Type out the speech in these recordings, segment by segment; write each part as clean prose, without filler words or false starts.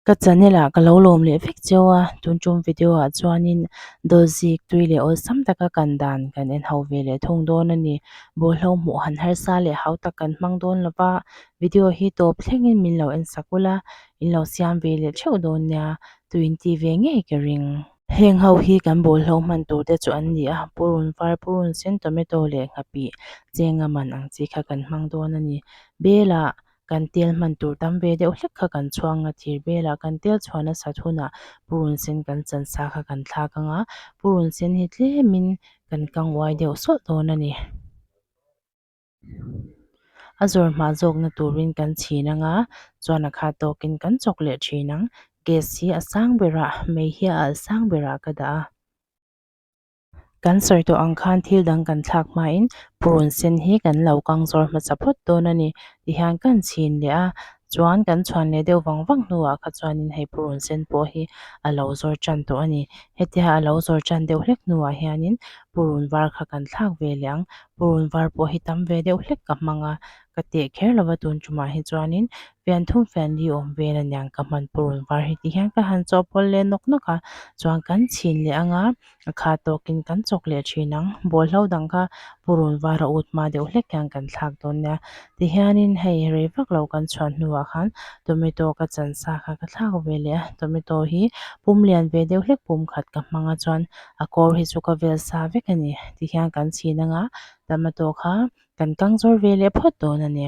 Ka channel ah ka lo lawm leh vek cheu a, tun tum video ah chuanin dawlzik tui leh awlsam taka kan dan kan en ho ve leh thung dawn a ni. Bawlhlo hmuh han harsa leh hau tak kan hmang dawn lo va, video hi tawp thlengin min lo en sak ula, in lo siam ve leh theuh dawn nia, tuin ti ve ngei ka ring. Heng ho hi kan bawlhlo hman tur te chu an ni a, purun var, purun sen, tomato leh nghapih chenga man ang chi kha kan hmang dawn a ni. Bel ah Kan tel hman tur tam ve deuh hlek kha kan chhuang a, thir velah kan tel chhuan a sat hunah purun sen kan chan sa kha kan thlak ang a, purun sen hi tlemin kan kang uai deuh sawlh dawn a ni. A zawr hma zawkna turin kan chhin ang a, chuan a khat tawkin kan chawk leh thin ang. Gas hi a sang berah, mei hi a alh sang berah ka dah a. Kan sawi tawh ang khan thil dang kan thlak hmain purun sen hi kan lo kang zawr hmasa phawt dawn a ni. Tihian kan chhin leh a, chuan kan chhuan leh deuh vang vang hnuah kha chuanin hei purun sen pawh hi a lo zawr tan tawh a ni. Hetia a lo zawr tan deuh hlek hnuah hianin purun var kha kan thlak ve leh ang. Purun var pawh hi tam ve deuh hlek ka hmang a, ka teh kher lova tun tumah hi chuanin fian thum fian li awm vel aniang ka hman purun var hi ti hian ka han chawhpawlh leh nawk nawk a chuan kan chhin leh anga a kha tawkin kan chawk leh thin ang bawlhlo dang kha purun var a ut hma deuh hlek hian kan thlak dawn nia ti hianin hei rei vak lo kan chhuan hnuah khan tomato ka chan sa kha ka thlak ve leh a tomato hi pum lian ve deuh hlek pum khat ka hmang a chuan a kawr hi chu ka vel sa vek a ni ti hian kan chhin anga tomato kha Kan kang zawr ve leh phawt dawn a ni.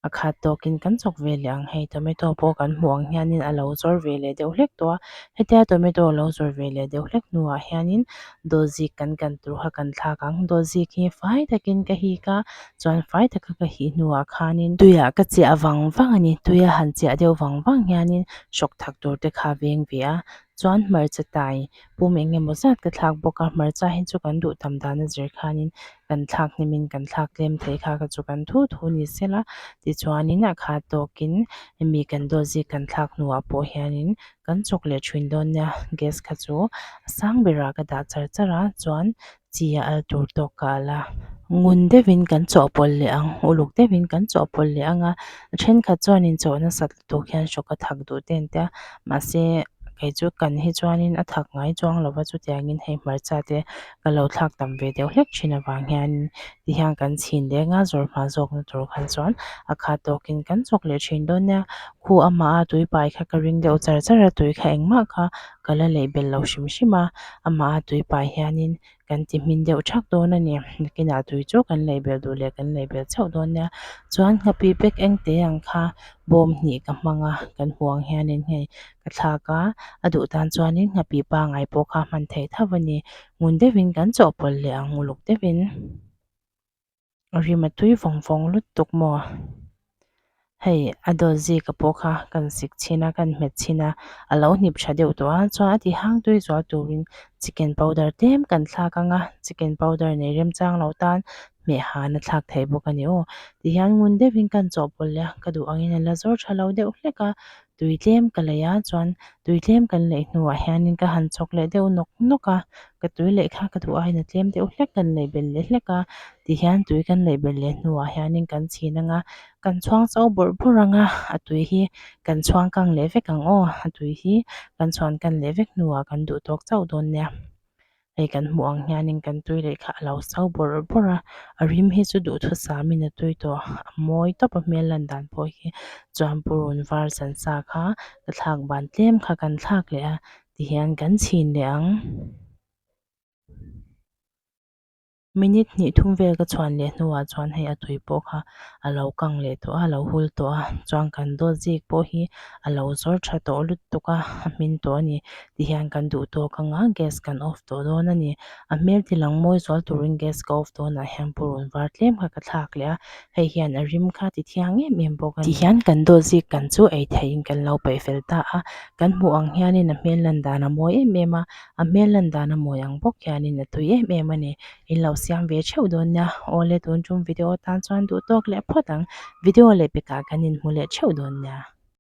A khat tawkin kan chawk ve leh ang hei tomato pawh kan hmuh ang hianin a lo zawr ve leh deuh hlek tawh a. Hetia tomato a lo zawr ve leh deuh hlek hnuah hianin dawlzik kan kan tur kha kan thlak ang. Dawlzik hi fai takin ka hik a, chuan fai taka ka hih hnuah khanin tuiah ka chiah vang vang a ni. Tuia han chiah deuh vang vang hianin hrawk thak tur te kha veng ve a, chuan hmarcha tai Pum eng emaw zat ka thlak bawk a, hmarcha hi chu kan duh tam dan a zir khanin kan thlak hnimin kan thlak tlem thei kha kha chu kan thu thu ni sela tichuanin a khat tawkin hemi kan dawt zik kan thlak hnuah pawh hianin kan chawk leh thin dawn nia gas kha chu a sang berah ka dah char char a chuan chi a al tur tawk ka al a ngun deuhin kan chawhpawlh leh ang uluk deuhin kan chawhpawlh leh ang a thenkhat chuanin chawh nasat lutuk hian hrawk a thak duh te an tia mahse kei chu kan hi chuanin a thak ngai chuang lo va chutiangin hei hmarcha te ka lo thlak tam ve deuh hlek thin avang hian tihian kan chhin leng a zawr hma zawkna tur khan chuan a khat tawkin kan chawk leh thin dawn nia khu amah a tui pai kha ka ring deuh char char a tui kha engmah kha ka la leh belh lo hrim hrim a amah a tui pai hianin kan ti hmin deuh thak dawn a ni nakinah tui chu kan lei belh duh leh kan lei belh chauh dawn nia chuan nghapih bag eng te ang kha bawm hnih ka hmang a kan hmuh ang hianin hei ka thlak a a duh tan chuanin nghapih pangai pawh kha hman theih tho a ni ngun deuhin kan chawhpawlh leh ang uluk deuhin. A rim a tui vawng vawng lutuk maw hei a dawt zika pawh kha kan sik chhin a kan hmet chhin a a lo hnip tha deuh tawh a chuan a ti hang tui zual turin chicken powder tlem kan thlak ang a chicken powder nei remchang lo tan hmeh han a thlak theih bawk a ni aw tihian ngun deuhin kan chawhpawlh leh a ka duh angin a la zawr tha lo deuh hlek a tui tlem ka lei a chuan tui tlem kan leih hnuah hianin ka han chawk leh deuh nawk nawk a ka tui leih kha ka duh aiin a tlem deuh hlek kan leih belh leh hlek a tihian tui kan leih belh leh hnuah hianin kan chhin ang a kan chhuang chau bawrh bawrh ang a a tui hi kan chhuang kang leh vek ang aw a tui hi kan chhuan kan leh vek hnuah kan duh tawk chauh dawn nia. Hei kan hmuh ang hianin kan tui leh kha a lo so bawrh bawrh a, a rim hi chu duhthusam in a tui tawh a mawi tawp a hmel lan dan pawh hi chuan purun var chan sa kha ka thlak ban tlem kha kan thlak leh a tihian kan chhin leh ang. Minute hnih thum vel ka chhuan leh hnuah chuan hei a tui pawh kha a lo kang leh tawh a, a lo hul tawh a chuan kan dawt zik pawh hi a lo zawr tha tawh lutuk a, a hmin tawh a ni. Tihian kan duh tawk ang a, gas kan off tawh dawn a ni. A hmel ti lang mawi zual turin gas ka off dawnah hian purun var tlem kha ka thlak leh a, hei hian a rim kha ti thiang em em bawk a ni. Tihian kan dawt zik kan chu ei theihin kan lo peih fel ta a, kan hmuh ang hianin a hmel lan dan a mawi em em a, a hmel lan dan a mawi ang bawk hianin a tui em em a ni. In lo siam ve theuh dawn nia, awle tun tum video atan chuan duh tawk leh phawt ang, video leh pekah kan inhmu leh theuh dawn nia.